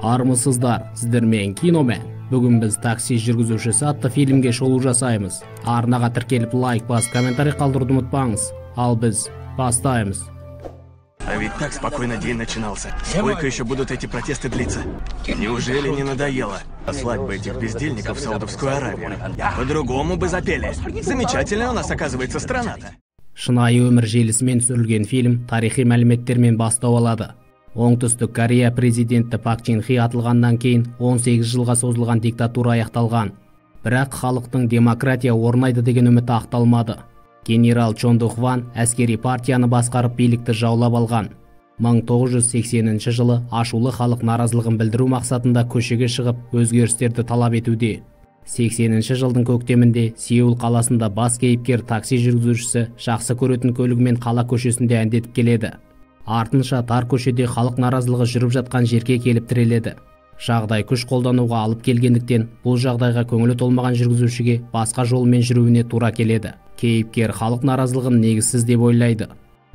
Армысыздар, сіздермен Киномен. Бүгін біз «Такси жүргізушісі» атты фильмге шолу жасаймыз. Арнаға тіркеліп, лайк басып, комментарий қалдыруды ұмытпаңыз. Ал біз бастаймыз. А ведь так спокойно день начинался. Сколько еще будут эти протесты длиться? Неужели не надоело? Послать бы этих бездельников в Саудовскую Аравию. По-другому бы запели. Замечательная у нас, оказывается, страна-то. Шынайы өмір желісімен түсірілген фильм тарихи мәліметтермен бастау алады. Оңтүстік Корея президенті Пак Чин Хи атылғаннан кейін 18 жылға созылған диктатура аяқталған. Бірақ халықтың демократия орнайды деген үміті ақталмады. Генерал Чон Ду Хван әскери партияны басқарып, билікті жаулап алған. 1980 жылы ашулы халық наразылығын білдіру мақсатында көшеге шығып, өзгерістерді талап етуде. 80 жылдың көктемінде Сеул қаласында бас кейіпкер, такси жүргізушісі, жақсы көретін көлігімен қала көшесінде әндетіп келеді. Артынша тар көшеде халық наразылығы жүріп жатқан жерге келіп тіреледі. Жағдай күш қолдануға алып келгендіктен, бұл жағдайға көңілі толмаған жүргізушіге басқа жолмен жүруіне тура келеді. Кейіпкер халық наразылығын негізсіз деп ойлайды.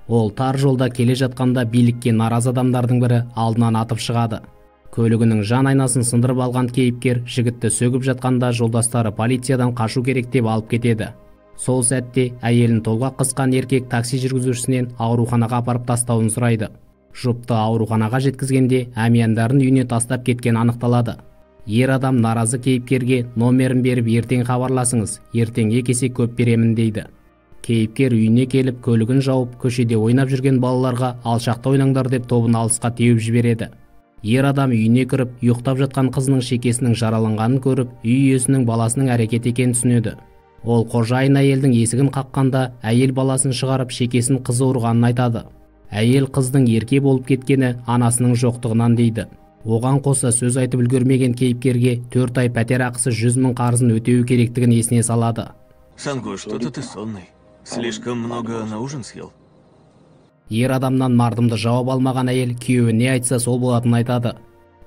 Ол тар жолда келе жатқанда билікке наразы адамдардың бірі алдынан атып шығады. Көлігінің жан айнасын сындырып алған кейіпкер жігітті сөгіп жатқанда, жолдастары полициядан қашу керек деп алып кетеді. Сол сәтте әйелін толғақ қысқан еркек такси жүргізушісінен ауруханаға апарып тастауын сұрайды. Жұпты ауруханаға жеткізгенде, әмияндарын үйіне тастап кеткен анықталады. Ер адам наразы кейіпкерге номерін беріп, «Ертең хабарласыңыз, ертең екі есе көп беремін», – дейді. Кейіпкер үйіне келіп, көлігін жауып, көшеде ойнап жүрген балаларға «Алшақта ойнаңдар» деп тобын алысқа теуіп жібереді. Ер адам үйіне кіріп, ұйықтап жатқан қызының шекесінің жараланғанын көріп, үй иесінің баласының әрекеті екенін түсінеді. Ол қожайын әйелдің есігін қаққанда, әйел баласын шығарып, шекесін қызы ұрғанын айтады. Әйел қыздың ерке болып кеткені анасының жоқтығынан дейді. Оған қоса, сөз айтып үлгермеген кейіпкерге 4 ай пәтер ақысы 100 000 қарызын өтеуі керектігін есіне салады. Сангу, что-то ты сонный. Слишком много на ужин съел? Ер адамнан мардымды жауап алмаған әйел күйеуі не айтса, сол болатынын айтады.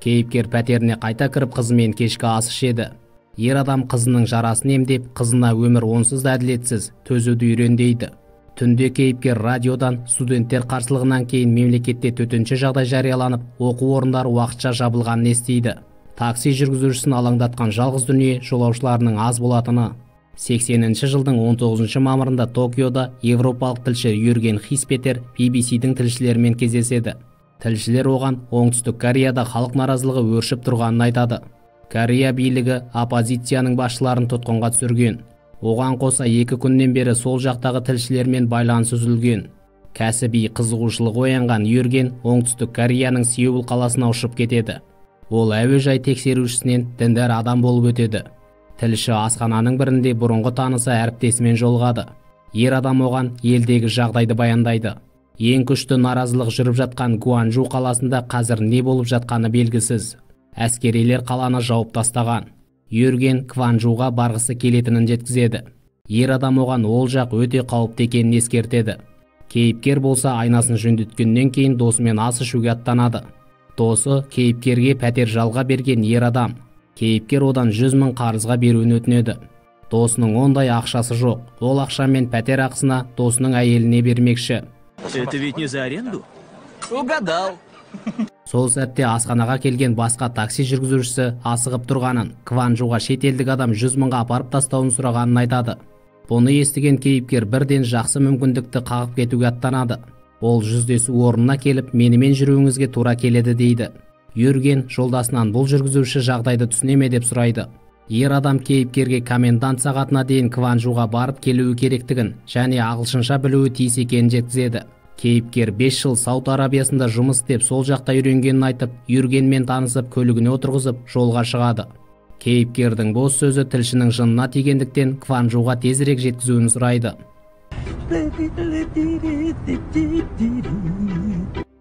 Кейіпкер пәтеріне қайта кіріп, қызымен кешкі ас ішеді. Ер адам қызының жарасын емдеп, қызына «Өмір онсыз да әділетсіз, төзуді үйрен» дейді. Түнде кейіпкер радиодан студенттер қарсылығынан кейін мемлекетте төтенше жағдай жарияланып, оқу орындары уақытша жабылғанын естиді. Такси жүргізушісін алаңдатқан жалғыз дүние – жолаушыларының аз болатыны. 80 жылдың 19 мамырында Токиода европалық тілші Юрген Хиспетер BBC-дің тілшілерімен кездеседі. Тілшілер оған Оңтүстік Кореяда халық наразылығы өршіп тұрғанын айтады. Корея билігі оппозицияның басшыларын тұтқынға түсірген. Оған қоса, 2 күннен бері сол жақтағы тілшілермен байланыс үзілген. Кәсіби қызығушылығы оянған Юрген Оңтүстік Кореяның Сеул қаласына ұшып кетеді. Ол әуежай тексерушісінен діндар адам болып өтеді. Тілші асхананың бірінде бұрынғы танысы әріптесімен жолығады. Ер адам оған елдегі жағдайды баяндайды. Ең күшті наразылық жүріп жатқан Гуанчжу қаласында қазір не болып жатқаны белгісіз. Әскерилер қаланы жауып тастаған. Юрген Кванжуға барғысы келетінін жеткізеді. Ер адам оған ол жақ өте қауіпті екенін ескертеді. Кейіпкер болса, айнасын жөндеткеннен кейін досымен ас ішуге аттанады. Досы – кейіпкерге пәтер жалға берген ер адам. Кейіпкер одан 100 000 қарызға беруін өтінеді. Досының ондай ақшасы жоқ. Ол ақшамен пәтер ақысына досының әйеліне бермекші. Это ведь не за аренду? Угадал. Сол сәтте асханаға келген басқа такси жүргізушісі асығып тұрғанын, Кванжуға шетелдік адам 100 мыңға апарып тастауын сұрағанын айтады. Бұны естіген кейіпкер бірден жақсы мүмкіндікті қағып кетуге аттанады. Ол жүздесу орнына келіп, «Менімен жүруіңізге тура келеді» дейді. Юрген жолдасынан бұл жүргізуші жағдайды түсіне ме деп сұрайды. Ер адам кейіпкерге комендант сағатына дейін Кванжуға барып келуі керектігін және ағылшынша білуі тиіс екенін жеткізеді. Кейіпкер 5 жыл Сауд Арабиясында жұмыс істеп, сол жақта үйренгенін айтып, Юргенмен танысып, көлігіне отырғызып, жолға шығады. Кейіпкердің бос сөзі тілшінің жынына тигендіктен, Кванжуға тезірек жеткізуін сұрайды.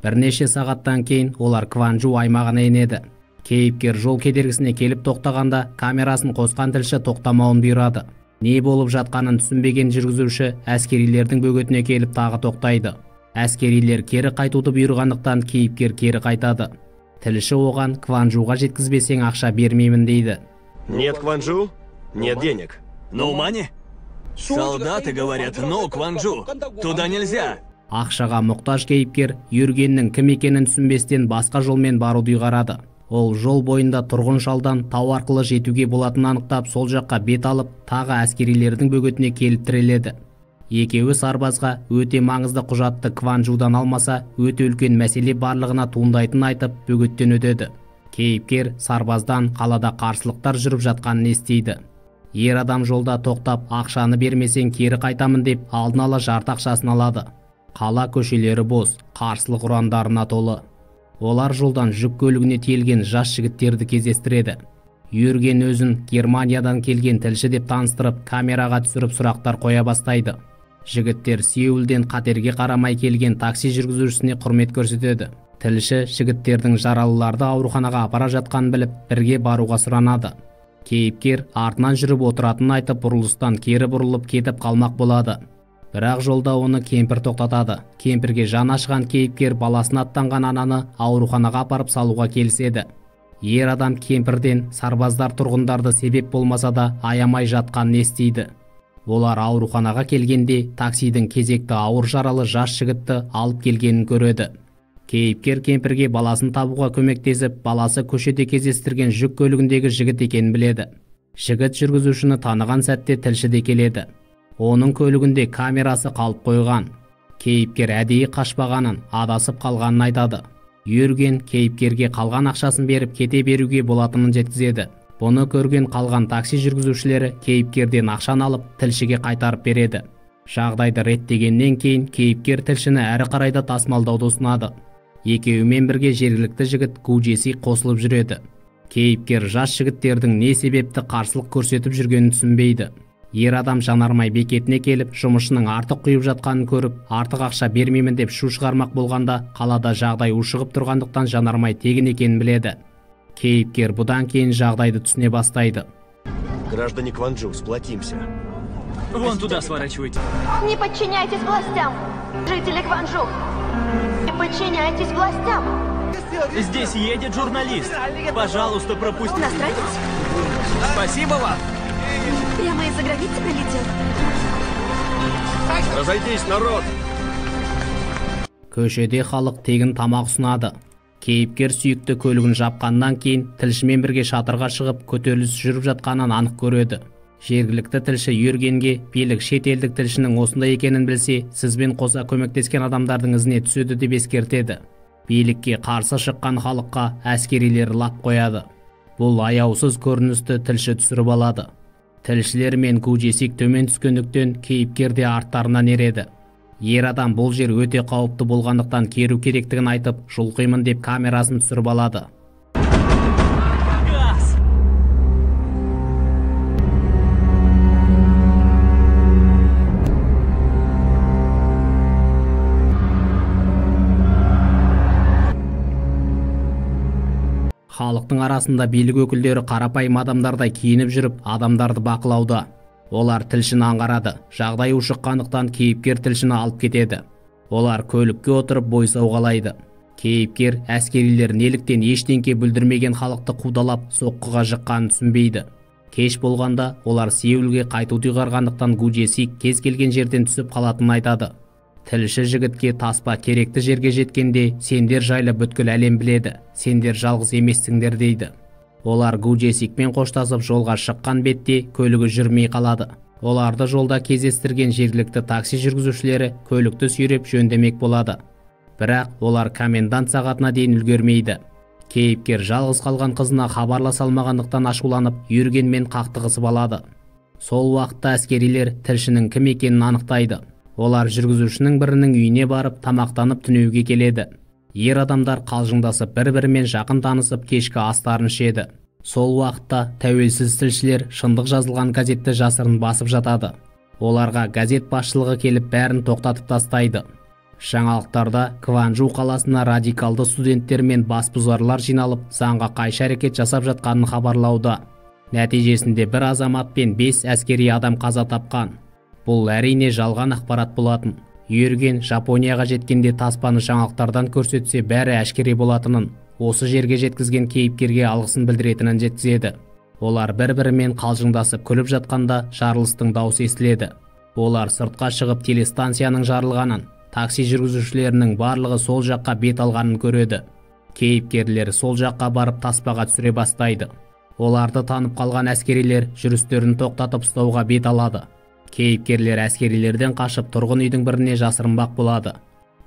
Бірнеше сағаттан кейін олар Кванжу аймағына енеді. Кейіпкер жол кедергісіне келіп тоқтағанда, камерасын қосқан тілші тоқтамауын бұйырады. Не болып жатқанын түсінбеген жүргізуші әскерилердің бөгетіне келіп, тағы тоқтайды. Әскерилер кері қайтуды бұйырғандықтан, кейіпкер кері қайтады. Тілші оған «Кванжуға жеткізбесең, ақша бермеймін» дейді. Нет Кванджу, нет денег. На Умане? Солдаты говорят, no Кванджу. Туда нельзя. Ақшаға мұқтаж кейіпкер Юргеннің кім екенін түсінбестен басқа жолмен баруды ұйғарады. Ол жол бойында тұрғын шалдан тау арқылы жетуге болатынын анықтап, сол жаққа бет алып, тағы әскерилердің бөгетіне келіп тіреледі. Екеуі сарбазға өте маңызды құжатты Кванжудан алмаса, өте үлкен мәселе барлығына туындайтынын айтып, бөгеттен өтеді. Кейіпкер сарбаздан қалада қарсылықтар жүріп жатқанын естиді. Ер адам жолда тоқтап, ақшаны бермесең кері қайтамын деп алдын ала жарты ақшасын алады. Қала көшелері бос, қарсылық ұрандарына толы. Олар жолдан жүк көлігіне тиелген жас жігіттерді кездестіреді. Юрген өзін Германиядан келген тілші деп таныстырып, камераға түсіріп сұрақтар қоя бастайды. Жігіттер Сеулден қатерге қарамай келген такси жүргізушісіне құрмет көрсетеді. Тілші жігіттердің жаралыларды ауруханаға апара жатқанын біліп, бірге баруға сұранады. Кейіпкер артынан жүріп отыратынын айтып, бұрылыстан кері бұрылып кетіп қалмақ болады. Бірақ жолда оны кемпір тоқтатады. Кемпірге жаны ашыған кейіпкер баласын аттанған ананы ауруханаға апарып салуға келіседі. Ер адам кемпірден сарбаздар тұрғындарды себеп болмаса да аямай жатқанын естиді. Олар ауруханаға келгенде таксидің кезекті ауыр жаралы жас жігітті алып келгенін көреді. Кейіпкер кемпірге баласын табуға көмектесіп, баласы көшеде кездестірген жүк көлігіндегі жігіт екенін біледі. Жігіт жүргізушіні таныған сәтте тілші де келеді. Оның көлігінде камерасы қалып қойған. Кейіпкер әдейі қашпағанын, адасып қалғанын айтады. Юрген кейіпкерге қалған ақшасын беріп кете беруге болатынын жеткізеді. Бұны көрген қалған такси жүргізушілері кейіпкерден ақшаны алып, тілшіге қайтарып береді. Жағдайды реттегеннен кейін кейіпкер тілшіні әрі қарай да тасымалдауды ұсынады. Екеуімен бірге жергілікті жігіт Гу Джесик қосылып жүреді. Кейіпкер жас жігіттердің не себепті қарсылық көрсетіп жүргенін түсінбейді. Ер адам жанармай бекетіне келіп, жұмысшының артық құйып жатқанын көріп, артық ақша бермеймін деп шу шығармақ болғанда, қалада жағдай ушығып тұрғандықтан жанармай тегін екенін біледі. Кейіпкер бұдан кейін жағдайды түсіне бастайды. Граждане Кванджу, сплотимся. Вон туда сворачивайте. Не подчиняйтесь властям, жители Кванджу. Не подчиняйтесь властям. Здесь едет журналист. Пожалуйста, пропусти. Иностранец? Спасибо вам. Прямо из-за границы прилетел. Разойдись, народ! Көшеде халық тегін тамақ ұсынады. Кейіпкер сүйікті көлігін жапқаннан кейін тілшімен бірге шатырға шығып, көтеріліс жүріп жатқанын анық көреді. Жергілікті тілші Юргенге билік шетелдік тілшінің осында екенін білсе, сізбен қоса көмектескен адамдардың ізіне түседі деп ескертеді. Билікке қарсы шыққан халыққа әскерилер лап қояды. Бұл аяусыз көріністі тілші түсіріп алады. Тілшілер мен Гу Джесик төмен түскендіктен кейіпкер де арттарынан ереді. Ер адам бұл жер өте қауіпті болғандықтан керу керектігін айтып, жұлқимын деп камерасын түсіріп алады. Газ! Халықтың арасында билік өкілдері қарапайым адамдардай киініп жүріп, адамдарды бақылауда. Олар тілшіні аңғарады. Жағдай ушыққандықтан кейіпкер тілшіні алып кетеді. Олар көлікке отырып бой сауғалайды. Кейіпкер әскерилер неліктен ештеңке бүлдірмеген халықты қудалап, соққыға жыққанын түсінбейді. Кеш болғанда олар Сеулге қайтуды ұйғарғандықтан Гу Джесик кез келген жерден түсіп қалатынын айтады. Тілші жігітке таспа керекті жерге жеткенде сендер жайлы бүткіл әлем біледі, сендер жалғыз емессіңдер дейді. Олар Гу Джесикпен қоштасып жолға шыққан бетте көлігі жүрмей қалады. Оларды жолда кездестірген жергілікті такси жүргізушілері көлікті сүйреп жөндемек болады. Бірақ олар комендант сағатына дейін үлгермейді. Кейіпкер жалғыз қалған қызына хабарласа алмағандықтан ашуланып, Юргенмен қақтығысып алады. Сол уақытта әскерилер тілшінің кім екенін анықтайды. Олар жүргізушінің бірінің үйіне барып, тамақтанып түнеуге келеді. Ер адамдар қалжыңдасып, бір-бірімен жақын танысып, кешкі астарын ішеді. Сол уақытта тәуелсіз тілшілер шындық жазылған газетті жасырын басып жатады. Оларға газет басшылығы келіп бәрін тоқтатып тастайды. Жаңалықтарда Кванжу қаласына радикалды студенттер мен басбұзарлар жиналып, заңға қайшы әрекет жасап жатқанын хабарлауда. Нәтижесінде бір азамат пен 5 әскери адам қаза тапқан. Бұл әрине жалған ақпарат болатын. Юрген Жапонияға жеткенде таспаны жаңалықтардан көрсетсе бәрі әшкере болатынын, осы жерге жеткізген кейіпкерге алғысын білдіретінін жеткізеді. Олар бір-бірімен қалжыңдасып күліп жатқанда жарылыстың даусы естіледі. Олар сыртқа шығып телестанцияның жарылғанын, такси жүргізушілерінің барлығы сол жаққа бет алғанын көреді. Кейіпкерлер сол жаққа барып таспаға түсіре бастайды. Оларды танып қалған әскерилер жүрістерін тоқтатып ұстауға бет алады. Кейіпкерлер әскерилерден қашып тұрғын үйдің біріне жасырынбақ болады.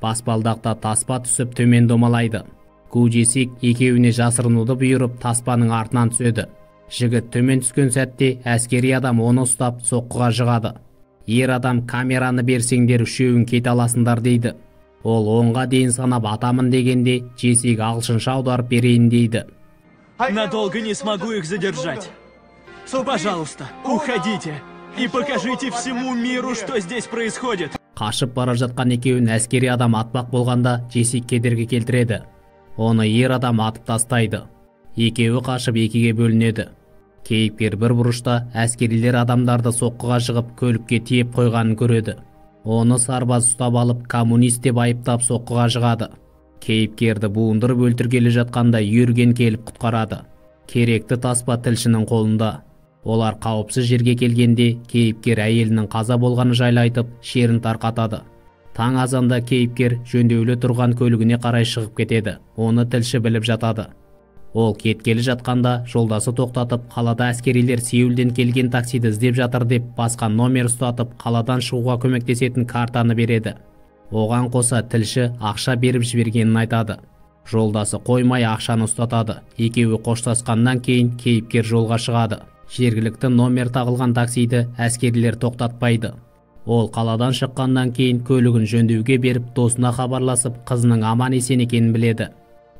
Баспалдақта таспа түсіп төмен домалайды. Гу Джесик екеуіне жасырынуды бұйырып таспаның артынан түседі. Жігіт төмен түскен сәтте әскери адам оны ұстап соққыға жығады. Ер адам камераны берсеңдер үшеуін кете аласыңдар дейді. Ол 10-ға дейін санап атамын дегенде Джесик ағылшынша аударып берейін дейді. Надолго не смогу их задержать. Пожалуйста, уходите и покажите всему миру, что здесь происходит. Қашып бара жатқан екеуін әскери адам атпақ болғанда Джесик кедергі келтіреді. Оны ер адам атып тастайды. Екеуі қашып екіге бөлінеді. Кейіпкер бір бұрышта әскерилер адамдарды соққыға жығып көлікке тиеп қойғанын көреді. Оны сарбаз ұстап алып коммунист деп айыптап соққыға жығады. Кейіпкерді буындырып өлтіргелі жатқанда Юрген келіп құтқарады. Керекті таспа тілшінің қолында. Олар қауіпсіз жерге келгенде кейіпкер әйелінің қаза болғаны жайлы айтып шерін тарқатады. Таң азанда кейіпкер жөндеулі тұрған көлігіне қарай шығып кетеді. Оны тілші біліп жатады. Ол кеткелі жатқанда жолдасы тоқтатып, қалада әскерилер Сеулден келген таксиді іздеп жатыр деп басқа номер ұстатып, қаладан шығуға көмектесетін картаны береді. Оған қоса тілші ақша беріп жібергенін айтады. Жолдасы қоймай ақшаны ұстатады. Екеуі қоштасқаннан кейін кейіпкер жолға шығады. Жергілікті номер тағылған таксиді әскерилер тоқтатпайды. Ол қаладан шыққаннан кейін көлігін жөндеуге беріп, досына хабарласып, қызының аман есен екенін біледі.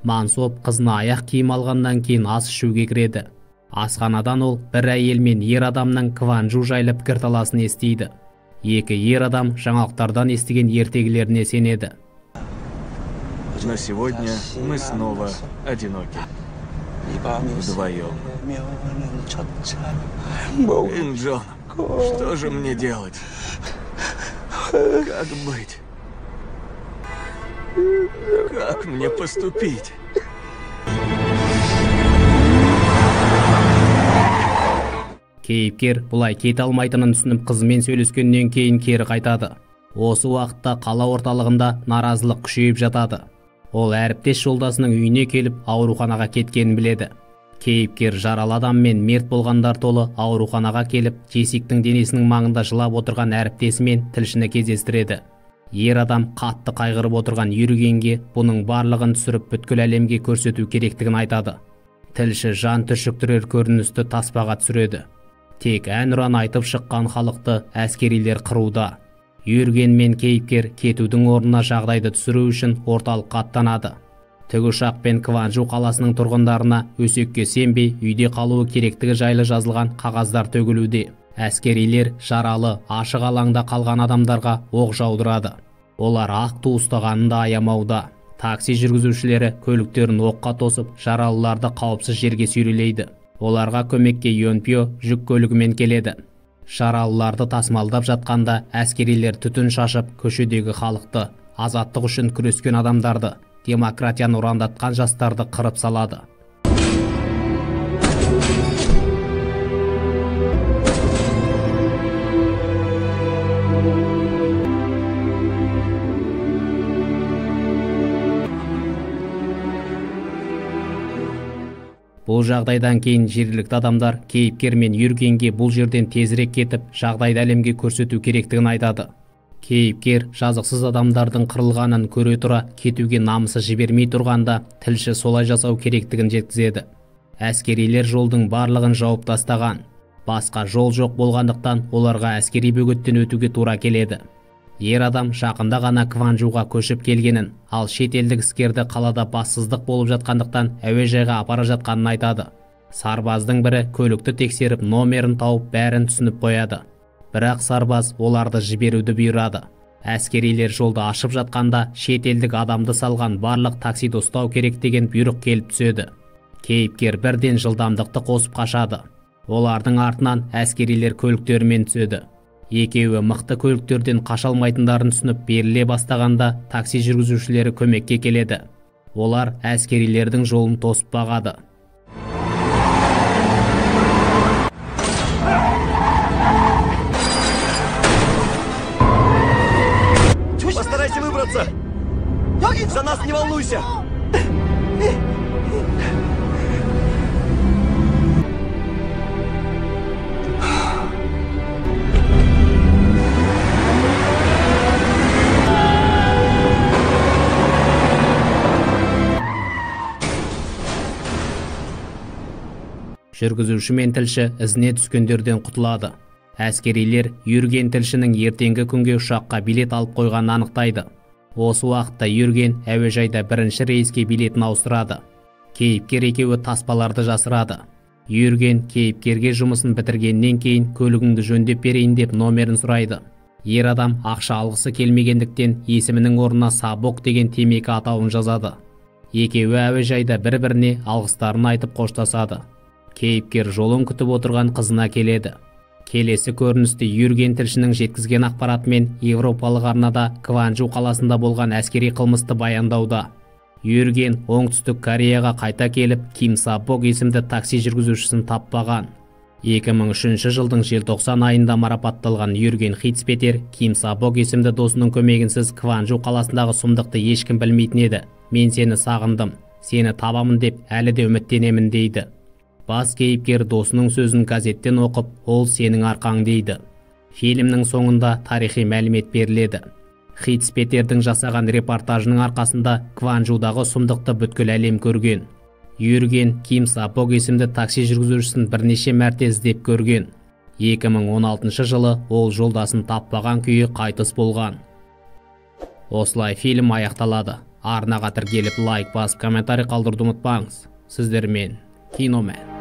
Мансоп қызына аяқ киім алғаннан кейін ас ішуге кіреді. Асханадан ол бір әйел мен ер адамның Кванжу жайлы пікірталасын естиді. Екі ер адам жаңалықтардан естіген ертегілеріне сенеді. Но сегодня мы снова одиноки. Вдвоем. Инджон, что же мне делать? Как быть? Как мне поступить? Кейіпкер бұлай кете алмайтынын түсініп қызымен сөйлескеннен кейін кері қайтады. Осы уақытта қала орталығында наразылық күшейіп жатады. Ол әріптес жолдасының үйіне келіп ауруханаға кеткенін біледі. Кейіпкер жаралы адам мен мерт болғандар толы ауруханаға келіп, Джесиктің денесінің маңында жылап отырған әріптесі мен тілшіні кездестіреді. Ер адам қатты қайғырып отырған Юргенге бұның барлығын түсіріп бүткіл әлемге көрсету керектігін айтады. Тілші жан түршіктірер көріністі таспаға түсіреді. Тек әнұран айтып шыққан халықты әскерилер қыруда. Юрген мен кейіпкер кетудің орнына жағдайды түсіру үшін орталыққа аттанады. Тікұшақпен Кванжу қаласының тұрғындарына өсекке сенбей үйде қалуы керектігі жайлы жазылған қағаздар төгілуде. Әскерилер жаралы, ашық алаңда қалған адамдарға оқ жаудырады. Олар ақ ту ұстағанын да аямауда. Такси жүргізушілері көліктерін оққа тосып, жаралыларды қауіпсіз жерге сүйрелейді. Оларға көмекке Йонпьо жүк көлігімен келеді. Жаралыларды тасымалдап жатқанда әскерилер түтін шашып, көшедегі халықты, азаттық үшін күрескен адамдарды, демократияны ұрандатқан жастарды қырып салады. Бұл жағдайдан кейін жергілікті адамдар кейіпкер мен Юргенге бұл жерден тезірек кетіп, жағдайды әлемге көрсету керектігін айтады. Кейіпкер жазықсыз адамдардың қырылғанын көре тұра кетуге намысы жібермей тұрғанда тілші солай жасау керектігін жеткізеді. Әскерилер жолдың барлығын жауып тастаған. Басқа жол жоқ болғандықтан оларға әскери бөгеттен өтуге тура келеді. Ер адам жақында ғана Кванжуға көшіп келгенін, ал шет елдік іскерді қалада бассыздық болып жатқандықтан әуежайға апара жатқанын айтады. Сарбаздың бірі көлікті тексеріп номерін тауып бәрін түсініп қояды. Бірақ сарбаз оларды жіберуді бұйырады. Әскерилер жолды ашып жатқанда шет елдік адамды салған барлық таксиді ұстау керек деген бұйрық келіп түседі. Кейіпкер бірден жылдамдықты қосып қашады. Олардың артынан әскерилер көліктерімен түседі. Екеуі мықты көліктерден қаша алмайтындарын түсініп беріле бастағанда такси жүргізушілері көмекке келеді. Олар әскерилердің жолын тосып бағады. Постарайся выбраться! За нас не волнуйся! Жүргізуші мен тілші ізіне түскендерден құтылады. Әскерилер Юрген тілшінің ертеңгі күнге ұшаққа билет алып қойғанын анықтайды. Осы уақытта Юрген әуежайда бірінші рейске билетін ауыстырады. Кейіпкер екеуі таспаларды жасырады. Юрген кейіпкерге жұмысын бітіргеннен кейін көлігіңді жөндеп берейін деп номерін сұрайды. Ер адам ақша алғысы келмегендіктен есімінің орнына Сабок деген темекі атауын жазады. Екеуі әуежайда бір-біріне алғыстарын айтып қоштасады. Кейіпкер жолын күтіп отырған қызына келеді. Келесі көріністе Юрген тілшінің жеткізген ақпаратымен Европалық арнада Кванджу қаласында болған әскери қылмысты баяндауда. Юрген Оңтүстік Кореяға қайта келіп, Ким Сабок есімді такси жүргізушісін таппаған. 2003 жылдың желтоқсан айында марапатталған Юрген Хитцпетер Ким Сабок есімді досының көмегінсіз Кванджу қаласындағы сұмдықты ешкім білмейтін еді. Мен сені сағындым, сені табамын деп әлі де үміттенемін дейді. Бас кейіпкер досының сөзін газеттен оқып, ол сенің арқаң дейді. Фильмнің соңында тарихи мәлімет беріледі. Хитцпетердің жасаған репортажының арқасында Кванджудағы сұмдықты бүткіл әлем көрген. Юрген Ким Сабок есімді такси жүргізушісін бірнеше мәрте іздеп көрген. 2016 жылы ол жолдасын таппаған күйі қайтыс болған. Осылай фильм аяқталады. Арнаға тіркеліп, лайк басып, комментарий қалдыруды ұмытпаңыз. Сіздермен Киномен.